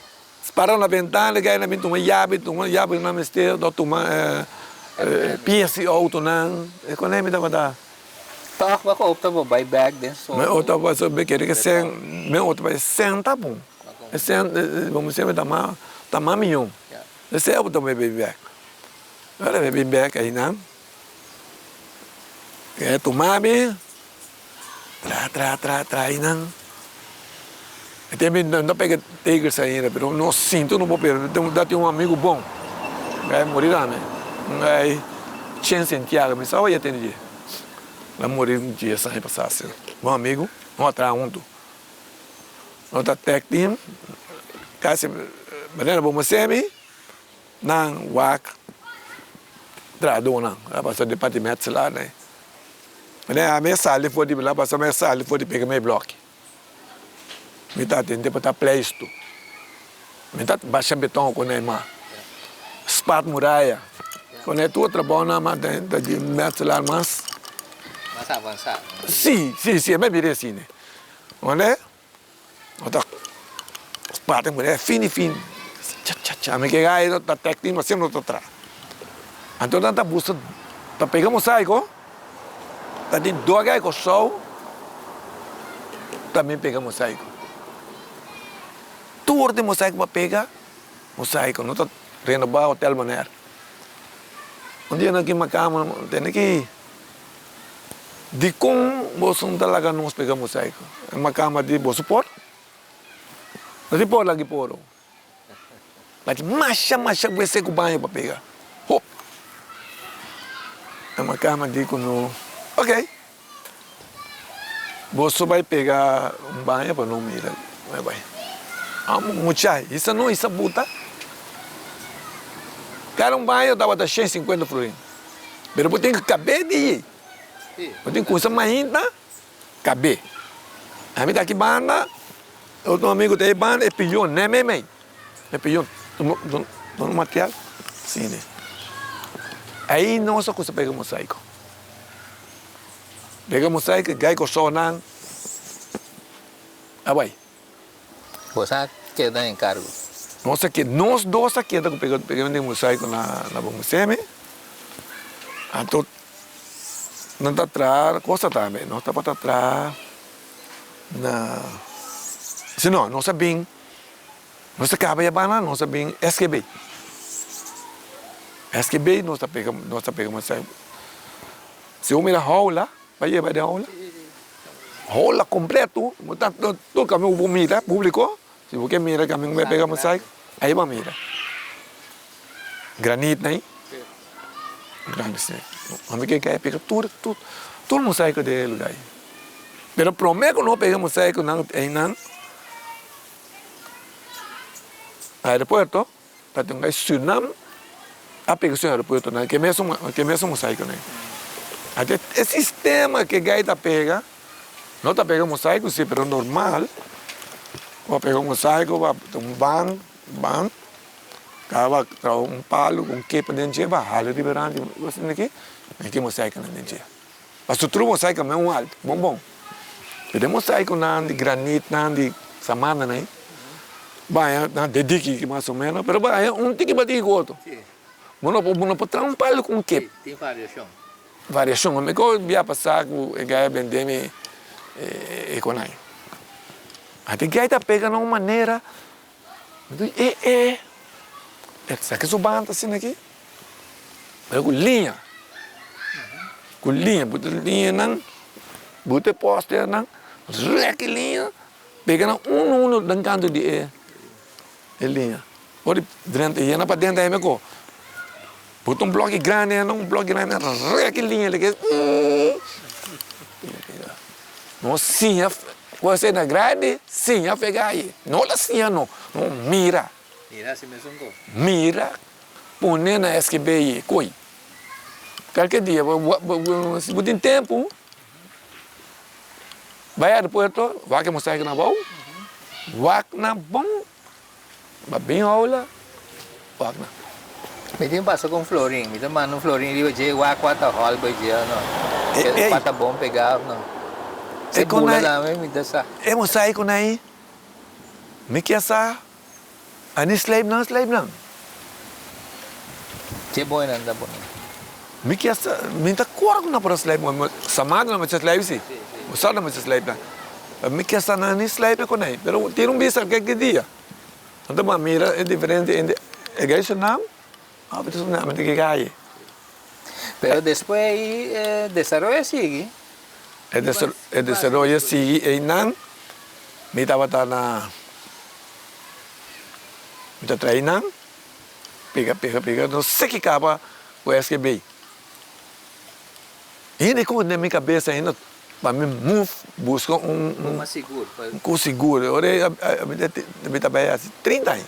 para na bentana ke nan bin tuma yabi tuma yabi nan mester ta tuma pies di autonan e kone mi tabata. Tòg bo a opta pa bai bèk den solo. Mi opta pa mi kere ke sèn mi opta pa e sèn ta bon. E sèn bo mester ta mas ta mas mihó. Esei bo ta bai bin bèk. Ora mi bin bèk einan e tuma mi tra tra tra tra einan. E tempu mi no pega tigers ainda pero no sinti no por pega. Ta tin un amigu bon a muri tambe un guy Chen Santiago mi sa oye tende dje. El a muri un dies aña pasa asina. Bon amigu nos a traha huntu. Nos ta tag team casi manera bo mester mi nan wak trahadornan a pasa di parti metselaar nan. Ami a sali for di mi la pasa mi a sali for di pega mi bloki. Mi ta atende pa ta pleisto. Mi ta basha beton ku nan ma spat muraya ku nan tur trabounan ma ta di metselaar mas. Mas avansá. Si, si, si, e me bira asina. Wende bo ta spat e muraya fini fini cha cha cha mi ke gai ta tèk tin asina no ta traha. Anto nan ta buska ta pega mosaiko ta tin dos gai Kòrsou ta bin pega mosaiko. Tur di mosaico pa pega mosaico no ta renoba hotel Bonaire. Un dia nan ki makama tene ki dikon boso no ta laga nos pega mosaico? E makama di boso por? No tin por lagi poro. Bati masha masha wc ku baño pa pega. Hop! E makama di ku no ok. Boso bai pega un baño pa no mira bai bai. Amo mucha hisa no hisa buta. Kada un baño tabata 150 florin. Pero bo tin ku kabe di yi. Bo tin ku usa mainta kabe. Ami ta aki banda, otro amigo ta e banda e pion ne mei mei. E pion tuma material sine. Ahi nos a kusa pega mosaico. Pega mosaico gai Kòrsou nan a bai. Boso a keda en kargo? Nos a keda, nos dos a keda ku pega pega den mosaico na na Bomuseme. Anto nan ta traha cosa tambe, nos tabata traha na, si no, nos a bin, nos a kaba yabana nos a bin SGB. SGB nos ta pega nos ta pega mosaico. Si bo mira houla, bo a yeba den houla? Houla kompleto, bo ta tur kaminda ku bo mira públiko, si bo ke mira kaminda ku bo a pega mosaico, ei bo a mira. Granit nan ei, grandi si. Ami ke kai pega tur tur tur mosaico den e lugar ei. Pero prome ku no pega mosaico nan einan aeropuerto. Ta tin un gai Surnam a pega su aeropuerto nan ke mesun ke mesun mosaico nan. Ate e sistema ke gai ta pega no ta pega mosaico si pero normal bo a pega un mosaico bo a pega un ban ban kaba traha un palo ku un kepa den dje bo a hala riba randi bo asina aki mete mosaico nan den dje. Pasobra tur mosaico men un alto bon bon. Pero e mosaiconan di granitnan di samana nan baña nan te diki mas o menos pero baña un tiki pa tiki ku otro. Bo no por bo no por traha un palo ku un kep. Tin variashon. Variashon. Mi ko bia pasa ku e gai a bende mi e konai. Anto e gai ta pega na un manera mi di e e esaki su banda asina aki. Pero ku liña, ku liña, bo ta liña nan, bo ta e postenan, rèk e liña, pega nan unu unu den kantu di e liña. Ora di drenta yena paden ta heme ko, bo ta un bloki grandi nan, un bloki grandi nan, rèk e liña leke No siña ku asina grandi, siña pega ayi. No ta siña no, no mira. Mira si mesun ko. Mira. Pone na SKB y koy. Kalke dia si bo tin tempu bai aeropuerto wak e mosaico na abou wak na bon ba bin houla wak na. Mi tin pasa ku un florin, mi ta manda un florin riba dje wak kua ta hòl bai dje òf no. Kua ta bon pegá òf no. Se bula tambe mi ta sa. E mosaico na ei mi kier sa. Ani slijp nan slijp nan. Ke boy nan ta pone. Mi kier sa mi ta kor ku nan por a slijp nan samada nan mester slijp si bo sa nan mester slijp nan mi kier sa nan ni slijp e konai pero tin un bista kek di dia nan ta ban mira e diferente entre e gai Surinam of e Surinam di Kigaye. Pero despues ei e desaroyo a sigui. E desaroyo a sigui einan mi tabata na mi ta traha einan pega pega pega no se ki kaba ku SGB. Hende ku den mi kabesa ainda pa mi move buska un un kos sigur ora mi ta bai hasi 30 aña.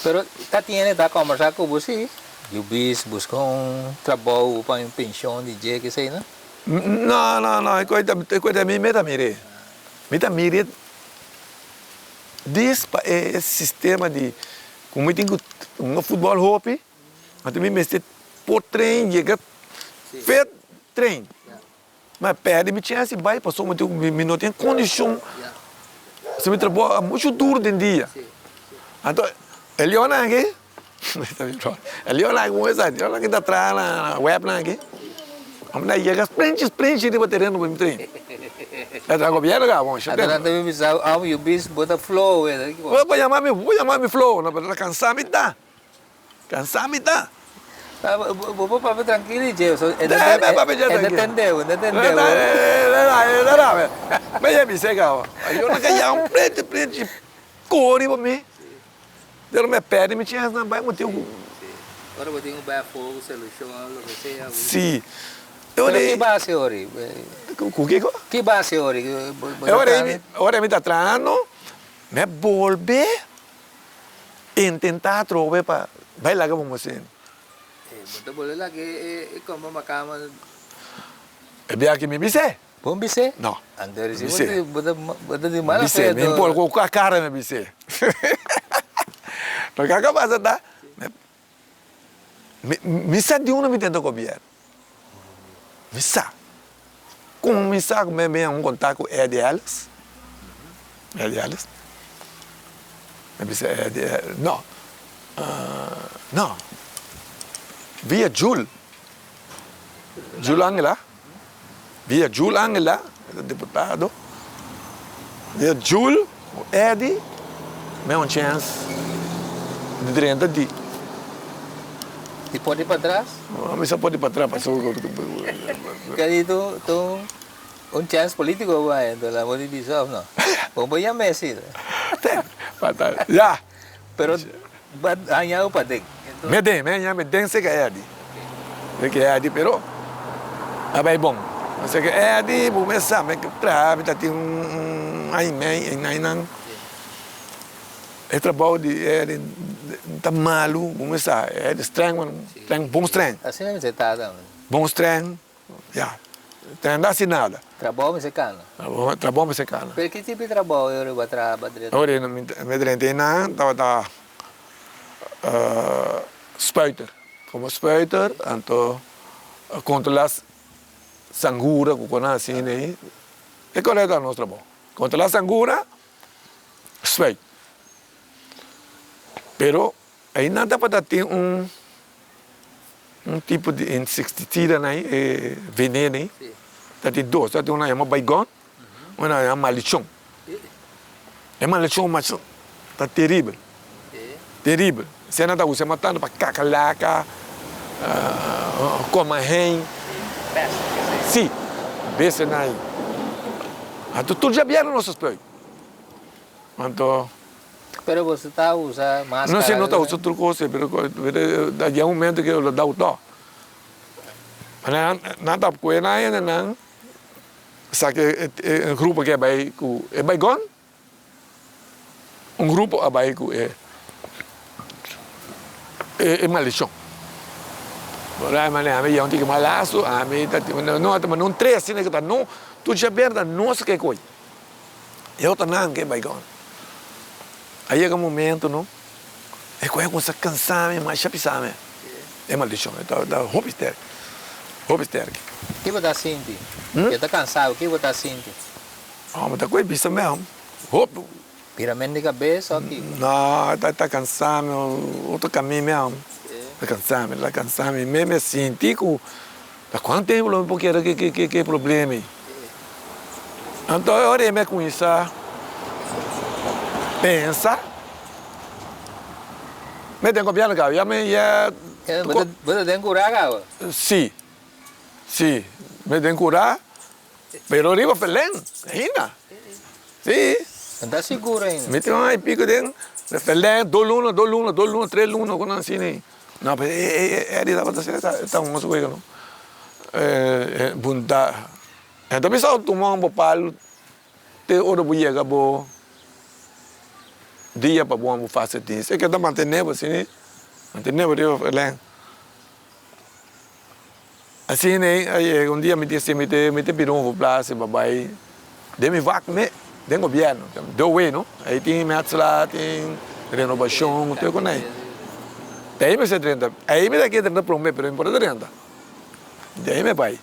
Pero ta tiene ta kombersá ku bo si Lubis buska un trabou pa un penshon di dje kesei no? No, no, no, e koe ta, e koe ta mi mi ta mir'é. Mi ta mir'é dis pa e sistema di. Ku mi tin ku hunga futbòl hopi, anto mi mester por train yega fet train. Mi a pèrdè mi chèns di bai pasobra mi no tin kondishon. Si mi trabou a muchu duru den dia. Anto e leonnan aki, e leonnan aki ku esaki, e leonnan aki ta traha na wèpnan aki. Amo ta yega splinchi splinchi riba tereno pa mi train. E ta gobièrnu ka bon. Anto nan ta bin bisa amo yu bis bo ta floho. Bo yama mi, bo yama mi floho, no, pero ta kansa mi ta. Cansá mi ta. Bo por papia trankil i dje, so e ta tende bo, e ta tende bo. Mi a bisa e kaba, yo no ka yama un prenti prenti kore pa mi, pero mi a pèrdè mi chèns nan bai motibu ku. Ora bo tin ku bai afó ku solushon òf loke sea. Si. Pero ki base ori? Ku kiko? Ki base ori? Ora mi ta trahando, mi a bolbe. Intentá atrobe pa bai laga bo mosén. E bo ta bolbe laga e komba makama. E bia ki mi bis'é. Bo bis'é? No. Anto e risi bo ta bo ta di mala fe Mi por ku kua kara mi bis'é. Loke a pasa ta mi sa di unda mi tenta gobièrnu. Mi sa. Kon mi sa ku mi a bin un kontak ku Eddie Ellis? Eddie Ellis. Mi bisa Eddie, no, no, via Jul, Jul Angela, via Jul Angela, e ta diputado, via Jul ku Eddie mi a un chèns di drenta di. Di por di patras? Mi sa por di patras pasobra Keri tu tu un chèns politico bo haña enton la bo di bisa of no? Bo por yam'é si. Ya. Pero bo a haña bo paden. Mi a den, mi a haña mi den seka Eddie. Seka Eddie pero a bai bon. Seka Eddie bo mes sa mi traha mi ta tin un aña y mei einan. E trabou di Eddie ta malu bo mes sa Eddie streng man, streng bon streng. Asina mi ta tambe. Bon streng. Ya, ta anda sin nada. Trabou mester kana. Trabou mester kana. Pero ki tipo di trabou e ora bo a traha pa drenta? Ora mi drenta einan tabata spuiter. Komo spuiter anto kontrolá sangura ku konan asina ei. E kos ta nos trabou. Kontrolá sangura, spuit. Pero einan tabata tin un. Un tipo di insecticida nan e veneno ei ta tin dos, ta tin un nan yama baygon, un nan yama malichon. E malichon mas ta teribel, teribel. Esei nan ta usa matando pa kakalaka, koma hein. Si, bestia nan ei. Anto tur djabièrnè nos ta spuit. Anto. Pero boso ta usa maskara. No si no ta usa tur kos pero ta yega un momento ke lo dau tò. Nan ta kue nan hende nan sa ke e grupo ke a bai ku e baigon un grupo a bai ku e e malishon. Ora ami yega un tiki malasu ami ta no ta manda un tres asina ke ta no tur djaber ta nos ke koi. E otro nan ke bai gona. A yega un momento no, e koe a kuminsá kansa mi masha pisa mi. E maldishon e ta hopi sterk, hopi sterk. Ki bo ta sinti? E ta kansa bo, ki bo ta sinti? Oh, mi ta koe bisa mi hopi. Birament di kabes o kiko? No, e ta kansa mi, otro kamin mi ta kansa mi, ta kansa mi. Mi a sinti ku Ta kuantu tempu lo mi por keda ku e problema ei? Anto e ora ei mi a kuminsá pensa, mi den gobièrnu kaba, ya mi ya. Bo ta den kurá kaba? Sí, sí, mi den kurá, pero riba Felen ainda, sí. No ta sigur ainda? Mi tin un aña i piko den Felen, dos luna, dos luna, dos luna, tres luna, ku nan asina ei. No, pero e Eddie tabata asina, e ta un wega no. Bunta, e ta bisa tuma un bo palu te ora bo yega bo dia pa bo fase tin. E ke ta mantene bo asina, mantene bo riba len. Asina ei a yega un dia mi tin si mi te mi te pidi un verplaatsing pa bai den mi vak me den gobierno. Doe no, ei tin metselaar, tin. Renobashon, tur e kon ei. Te ei mester drenta. Ei mi ta ke drenta promé, pero mi por a drenta. Di ei mi a bai.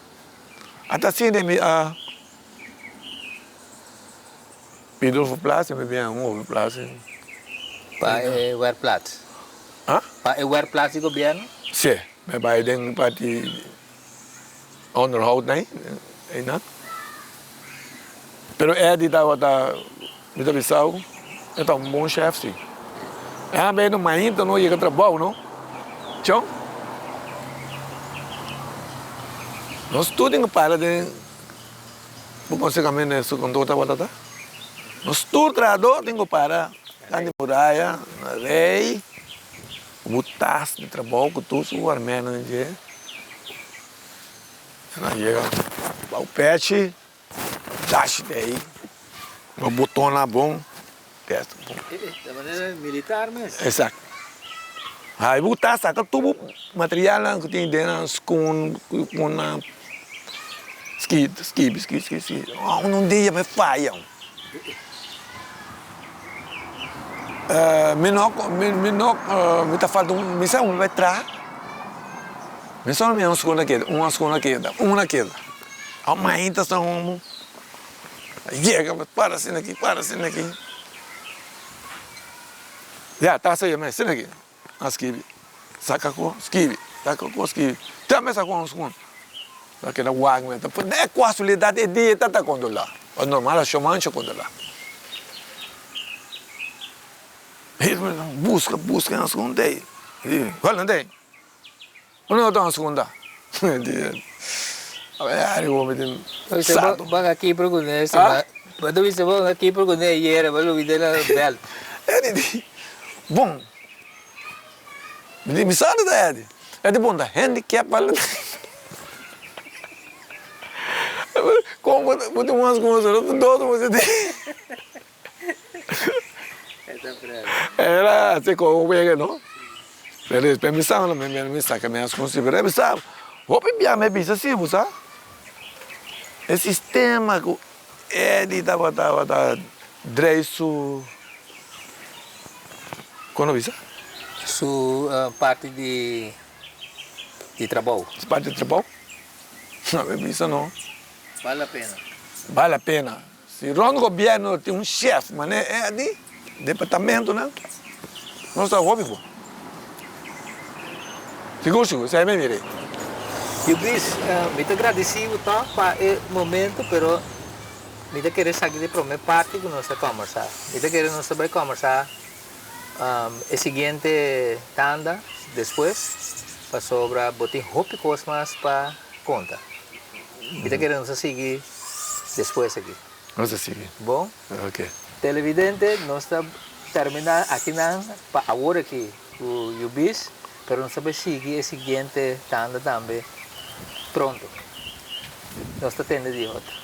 Ata asina mi a pidi un verplaatsing, mi bin un overplaatsing. Pa e werkplaats? Ah? Pa e werkplaats di gobièrnu? Sí, mi a bai den parti onderhoud nei, einan. Pero Eddy tabata, mi ta bisa bo, e ta un bon chef si. E a beno mainta no yega trabou no. Chon. Nos tur tin ku para den bo konsekamente su kantor tabata ta. Nos tur trahador tin ku para kan di muraya, na rei, ku bo tas di trabou ku tur su armennan dje. Nan yega bou pechi. Dashi de ei, bo botonnan bon, test bon. De manera militar mes. Exacto. Hai bo ta saca tur bo materialnan cu tin den nan schoen, schoennan, ski, skibi, ski, ski, ski. Un dia mi faya. Mi no, mi no, mi ta falta un, mi sa un bai traha. Mi solo mi un schoen a keda, un schoen a keda, un a keda. A mainta sa homo a yega pa para asina aki, para asina aki. Ya ta sa yama asina aki, a skibi, saka ko skibi, saka ko skibi, te a mesa ku un skun. Ta keda wak mi ta e kasualidat e dia ta ta kontrola, pa normal a shomancho kontrola. Buska buska un skun tei, wèl no tei. Uno no ta un segunda. Bo a kibra ku ne sima. Bo ta bisa bo a kibra ku ne ayera bo lubida na bèlt. Edi di bon. Mi di mi sa ta Edi. Edi bon ta handicap al. Kon bo tin un segunda dos bo tin. Era así como wega no. Pero despues mi sa mi mi saca mi as con si pero mi sa hopi bia mi a bisa si bo sa e sistema cu Eddie tabata tabata drei su con lo bisa? Su parti di di trabou. Su parti di trabou? No mi bisa no. Bal la pena. Bal la pena. Si rond gobierno tin un chef mane e di departamentonan nos ta hopi bo. Sigur sigur esei mi mira ei. Yubis, mi ta gradisi bo tòg pa e momento pero mi ta kere esaki ta e prome parti ku nos ta kòmbersá. Mi ta kere nos ta bai kòmbersá e siguiente tanda despues pasobra bo tin hopi kos mas pa konta. Mi ta kere nos a sigui despues aki. Nos a sigui. Bon? Ok. Televidente, nos ta termina akinan pa awor aki ku Yubis, pero nos ta bai sigui e siguiente tanda tambe pronto. Nos ta tende di otro.